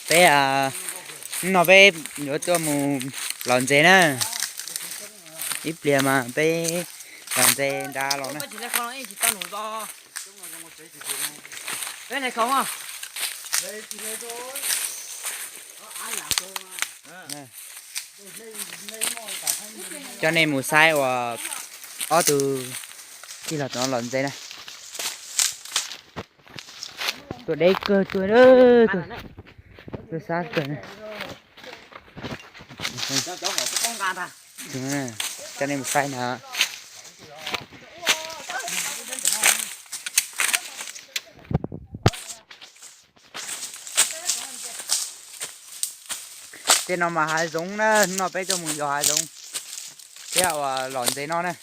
Peb, hnub no peb yuav tuaj mus lom ntses na. Ib pliag mas peb lom ntses nrad los na. Coj nej mus saib uas ob tug tij laug tom no lom ntses na. Tuaj deb kawg, tuaj, tuaj sab kawg na. Coj nej mus saib na. Tej no mas hav zoov na, hnub no peb tuaj mus yos hav zoov thiab uas lom ntses no na.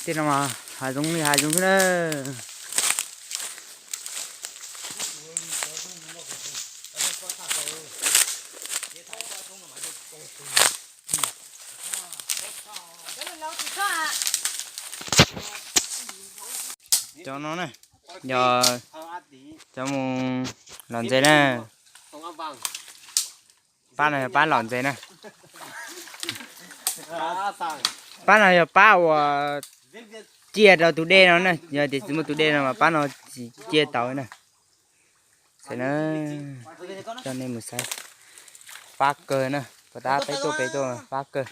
Tej no mas hav zoov li hav zoov xwb na. Cov no na, yog cov mus lom ntses na. Pab no yog pab lom ntses na. Pab no yog pab uas cia rau tus dej no na, yog tias tsis muaj tus dej no mas pab no tsis cia tau na. Ces na, coj nej mus saib, fab kawg na, puas tab peb tuaj peb tuaj fab kawg.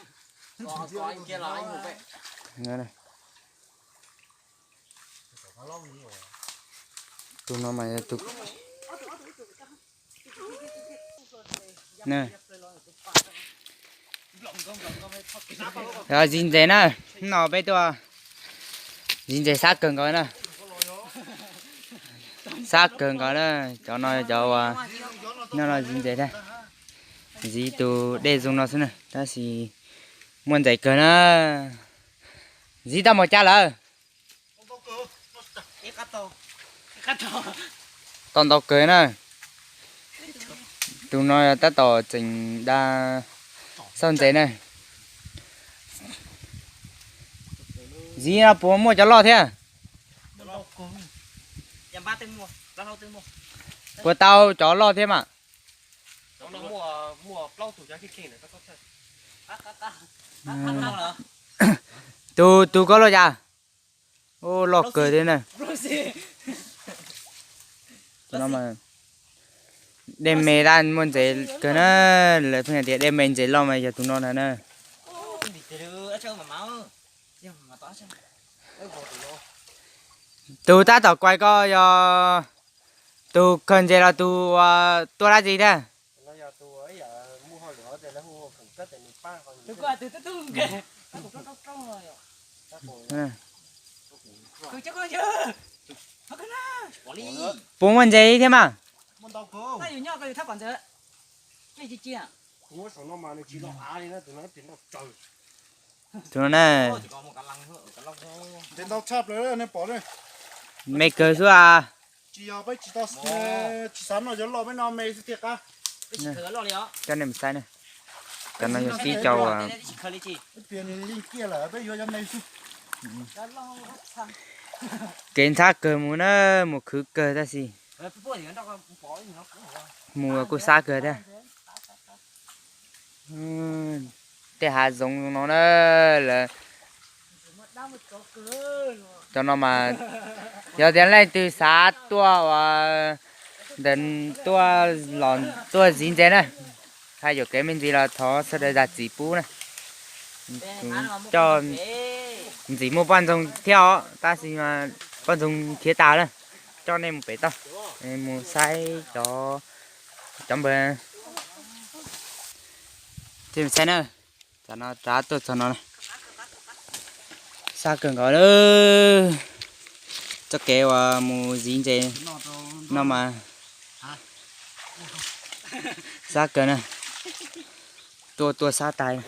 Tus no mas yog tus ziv ntses na, no peb tuaj ziv ntses sab kawg nkaus na. Sab kawg nkaus na, cov no cov uas nyob no ziv ntses thiab. Ziv tus dej zoo no xwb na, tab sis muaj ntses kawg na. Ziv tau mus cas lawm? Tau ntau kawg na. Tus no tab tom tseem da xauj ntses na. Ziv no puas muaj cov loj thiab? Puas tau cov loj thiab mas? Tus, tus koj loj cas? Loj kawg thiab na. Dej me tab muaj ntses kawg na, lawv pheej hais tias dej me ntses loj mas yog tus no ntag na. Tus tab tom kuais koj yog tus khaws ntses los tus tua dab tsi thiab? Puas muaj ntses thiab mas? Tus no na, me kawg xwb a. Cov no yog tib co, kev ntxhab kawg mus na, mus khwv kawg tab sis mus kuj sab kawg thiab. Tej hav zoov no na, lawv cov no mas yog tias leej twg xav tuaj ua ntawm tuaj los tuaj ziv ntses na, hais yuam kev me ntsis los thov sawv daws zam txim pub na. Coj ntxim muaj poj ntxoog thiab os, tab sis mas poj ntxoog khiav tas lawm. Coj nej mus pem toj, mus saib cov, cov npawg. Saib na, tam no rov tuaj txog no, sab kawg nkaus lawm. Txoj kev uas mus ziv ntses no mas sab kawg na, tuaj tuaj sab tas.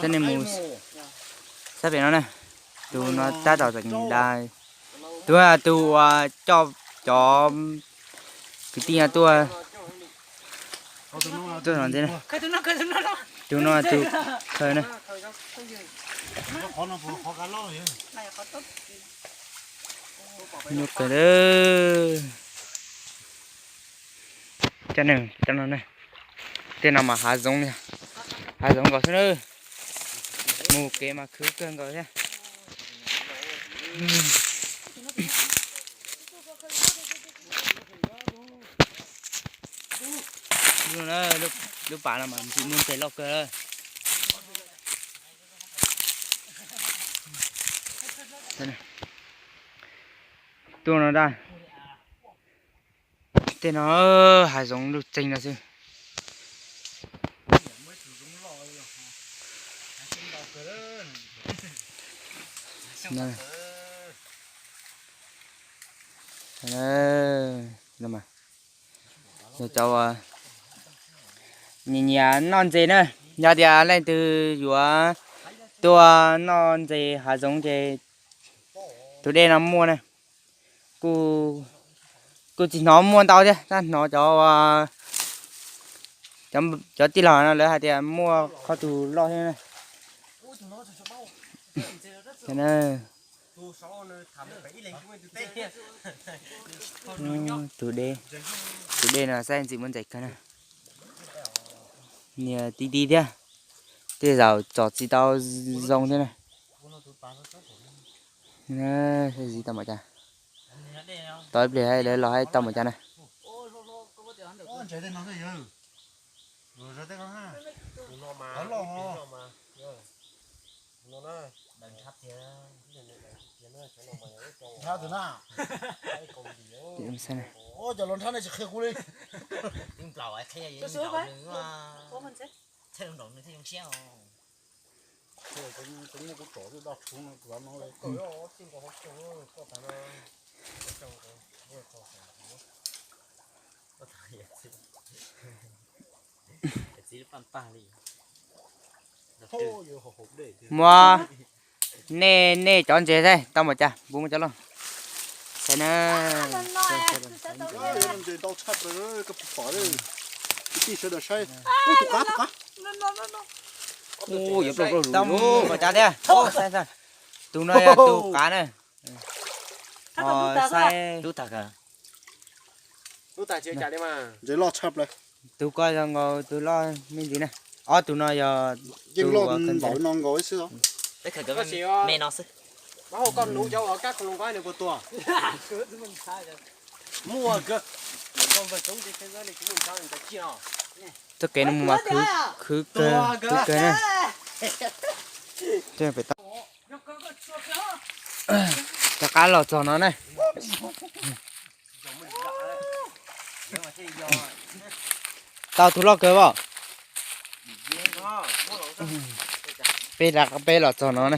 Coj nej mus saib pem no na, tus no tab tom tseem da, tus, tus uas coj cov kwv tij no tuaj, tuaj no ntxiv na. Tus no tus khaws na. Nyuaj kawg. Cov neeg, tej no mas hav zoov li, hav zoov nkaus xwb na. Mus kev mas khwv kawg nkaus thiab. Lub pas no mas ntxim muaj ntses loj kawg. Tuaj no da. Tej no hav zoov lub txeeg no xwb. Yog cov nyiam nyiam noj ntses na, yog tias leej twg yuav tuaj noj ntses hav zoov ces tus dej no muaj na. Kuj tsis hnov muaj ntau thiab, tab hnov cov, cov tij laug no lawv hais tias muaj qhov tus loj thiab na. Tus dej, tus dej no saib ntxim muaj ntses kawg na. Niag ti ti thiab, tej zaum tsom tsis tau zoo thiab na. Saib zis tau npaum cas. Tau ib pliag lawv los saib tau npaum cas na. Cov los nrhab no tsis qhia kuv li. Muab nej, nej cov ntses saib tau npaum cas, kuv muab cov loj saib na. Ntses ntau tshaj plaws, koj puas pom, kwv tij sawv daws saib. Ub, tus qav, tus qav. Ub, yuav plaub plaub lus. Tau npaum cas thiab? Tus no yog tus qav na. Saib. Lub tag kawg. Ntses loj tshaj plaws. Tus ko yog nkaus tus loj me ntsis na. Ob tus no yog yeej loj npaum no nkaus xwb. Me no xwb. Txoj kev no mus mas khwv kawg, khwv kawg na. Rov qab los txog no na. Tau tus loj kawg as. Peb rov qab peb los txog no na.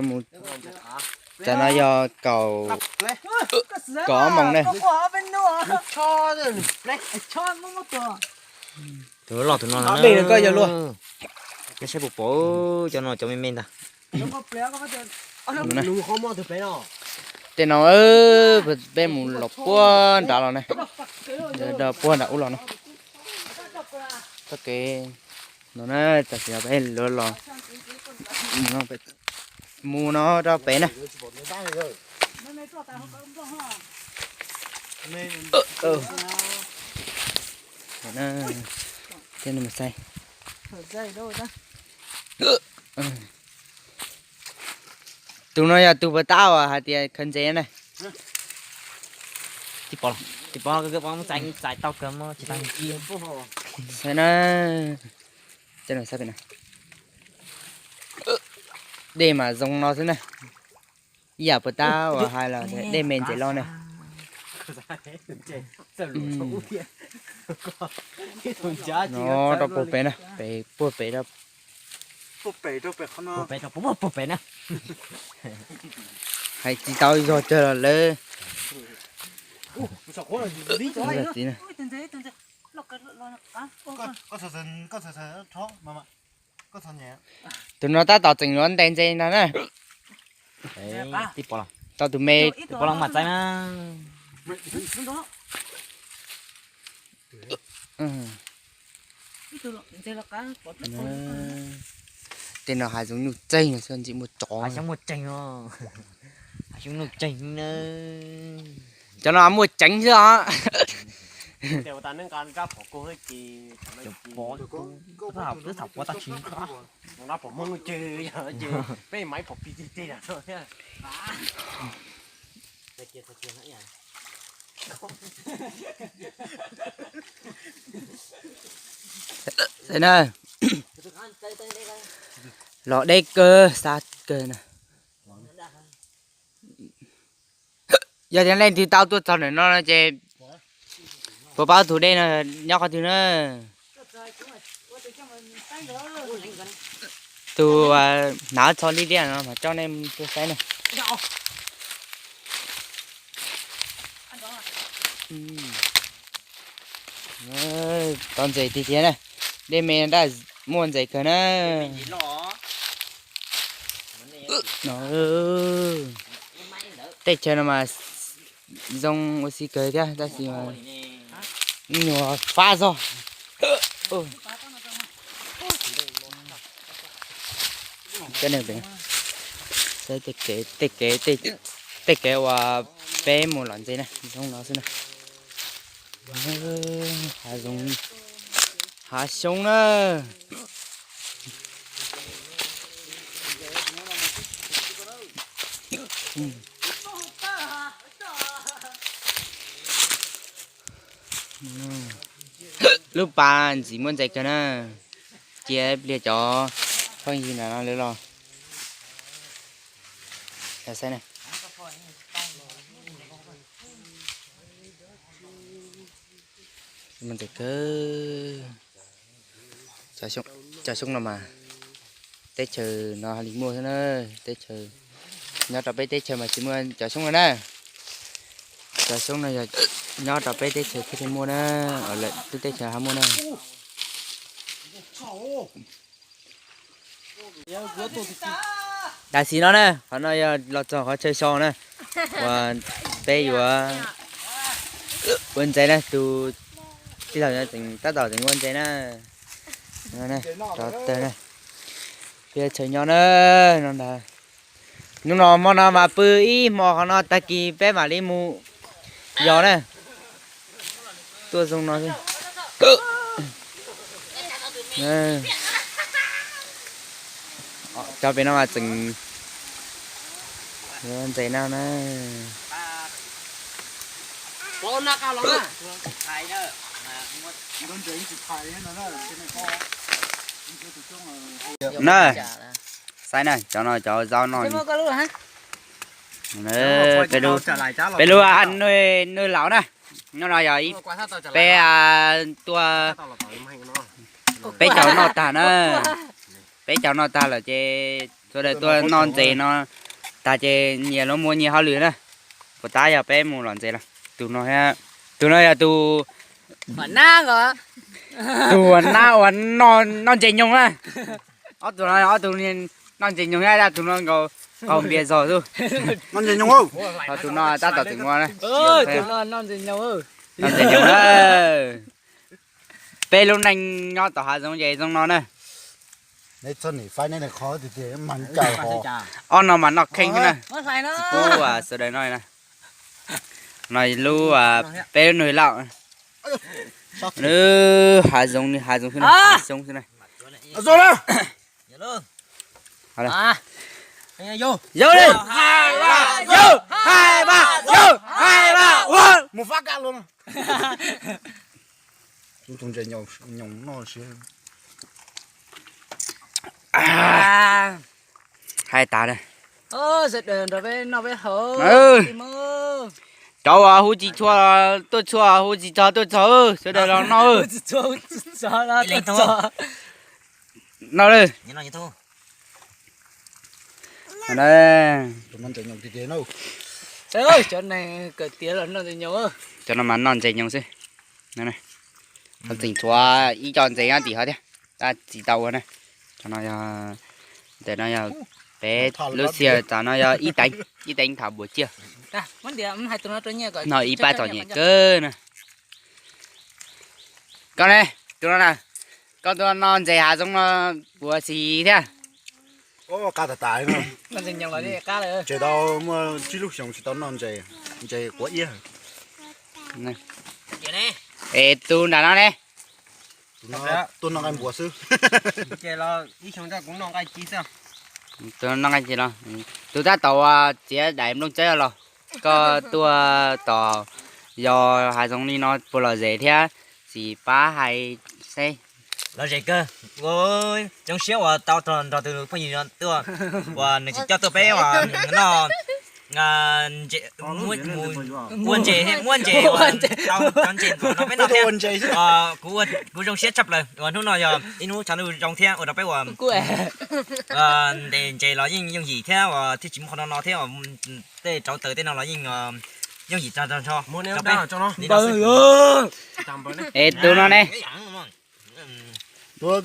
Mus, tam no yog kaum, kaum ob moos na. Tus loj tus no, peb saib puas pom, cov no cov me me ntag. Tej no peb mus los puag nrad los na, puag nram ub los na. Txoj kev no na, tam sim no peb los mus no rau pem na. Tej no mas saib. Tus no yog tus puas tab uas hais tias khaws ntses na. Tsis pom, tsis pom, txais tau kawg, tsis tau. Saib na, saib pem no. Dej mas zoo no xwb na. Ib yam puas tab uas hais los dej me ntses loj na. No rau puag pem na, pem puag pem rau. Puag pem rau pem qhov no. Puag pem rau puag pem na. Hais tsis tau zog tsawg los lawv. Tus no tab tom tseem yuav ntes ntses ntag na. Tau tus me. Tsis pom los mas txais na. Tej no hav zoov nyuj txeeg no xwb, ntxim muaj tsov. Hav zoov nyuj txeeg na. Cov no muaj ceev xwb os. Los deb kawg, xav kawg na. Yog tias leej twg tau tuaj txog ntawm no no ces puas paub tus dej no nyob qhov twg na. Tus hnav txho liab liab no mas coj nej tuaj saib na. Tau ntses tiag tiag na. Dej me daj muaj ntses kawg na. Tej chaw no mas zoo ua si kawg thiab tab sis mas nyuag fab zog. Tej kev, tej kev uas peb mus lom ntses na zoo no xwb na. Hav zoov, hav xyoob na. Lub pas ntxim muaj ntses kawg na. Cia pliag cov phooj ywg na lawv los saib na. Muaj ntses kawg. Cov xyoob no mas teb chaws no li muaj xwb na. Teb chaws nyob rau peb teb chaws mas tsis muaj cov xyoob no na. Cov xyoob no yog nyob rau peb teb chaws thiaj li muaj na, lwm lub teb chaws ho muaj na. Tam sim no na, qhov no yog los txog qhov chaw so na, uas peb yuav ua ntses na, tus tij laug tseem tab tom tseem ua ntses na. Rov tawg na, peb chaw nyob na, no ntag. Hnub no hmo no mas pw ib hmo, qhov no tag kis peb mam li mus yos na. Tuaj zoo no xwb. Cov pem no mas tseem ntses no na. Na, saib na, cov no cov zaub no. Peb lub, peb lub nws laus na. Nyob no yog peb tuaj, peb caug noj tag na. Peb caug noj tag lawm ces sawv daws tuaj noj ntses no tag ces nyias los muaj nyias hauj lwm na. Puas tab yog peb mus lom ntses los? Tus no, tus no yog tus, tus uas nab uas noj ntses nyoos na. Ob tug no ob tug noj ntses nyoos, tus no nkaus qaug npias zog xwb. Ho tus no tab tom tseem ua na. Noj ntses nyoos na. Peb lub neej nyob tom hav zoov ces zoo no na. Ob no mas noj kheej xwb na. Tsis pub sawv daws noj na. No lub, peb lub nws lauj. Hav zoov, hav zoov xwb na, hav xyoob xwb na. Yog li, yog li, yog, hais mas, yog, hais mas, ua mus fab kaj los. Hais tas na. Cov uas hu tsis txhua tuaj txhua, hu tsis txog tuaj txog, sawv daws los noj. Noj lawm. Cov no mas noj ntses nyoos xwb. Ho tseem tshuav ib co ntses nyob tim hov thiab, tab tsis tau ua na. Cov no yog, ntawm no yog peb lub xiab, tam no yog ib teev, ib teev thaum npus tsiaj. No ib pab txom nyem kawg na. Koj ne, tus no na, Koj tuaj noj ntses hav zoov no puas xis thiab? Qab tas tas no. Tsev tau muaj tsib lub xyoo tsis tau noj ntses, ntses quav iab. Es tus nram no ne? Tuaj noj nqaij npua xwb. Tus noj nqaij ntses los, tus tab tom txiav daim nplooj tsawb los, koj tuaj tom yog hav zoov li no puas lom zem thiab, tsis pab hais seb. Lom zem kawg, zoo siab uas tau nrog tus phooj ywg no tuaj, uas nws tsis coj tuaj peb uas noj ua ntses, muab ntses, cov ntses no peb noj thiab. Kuv zoo siab tshaj plaws uas hnub no yog ib hnub tshav ntuj zoo thiab ua rau peb uas ntes ntses los yeej yooj yim thiab uas thiaj tsis muaj qhov no no thiab, tej rauv taws tej no los yeej yooj yim tag nrho. Es tus no ne? Zoo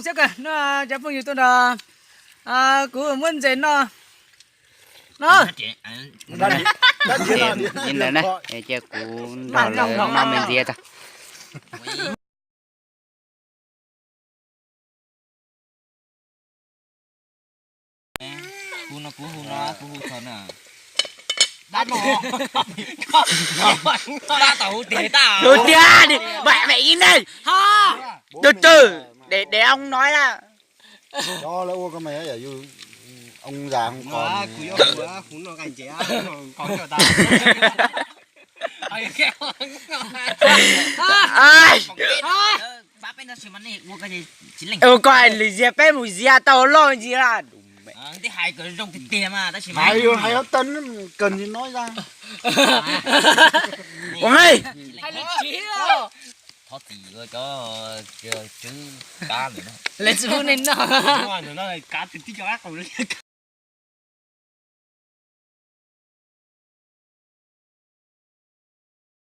siab kawg no cov phooj ywg tuaj nrog kuv muab ntses noj no. Cia kuv nrog lawv noj me ntsis tag. Kuv no kuv hu no kuv hu txog na. Dab no. Dab tau hu tiag tag. Hu tiag, mẹ mẹ in đây. Từ từ, để để ông nói đã. Cov lawv ua koj mas yog yus, ông già ông còn. Kuv yuav hu, kuv noj nqaij ntses, noj nkaus coj tag. Ua koj lwm ziag peb mus ziag tau loj ntsis la. Hais yus hais ob tag, cần gì nói ra. Ua nqaij. Thov txim cov tswv kab ntawm no. Lawv tsis pub nej noj. Kav tib co qab qus li.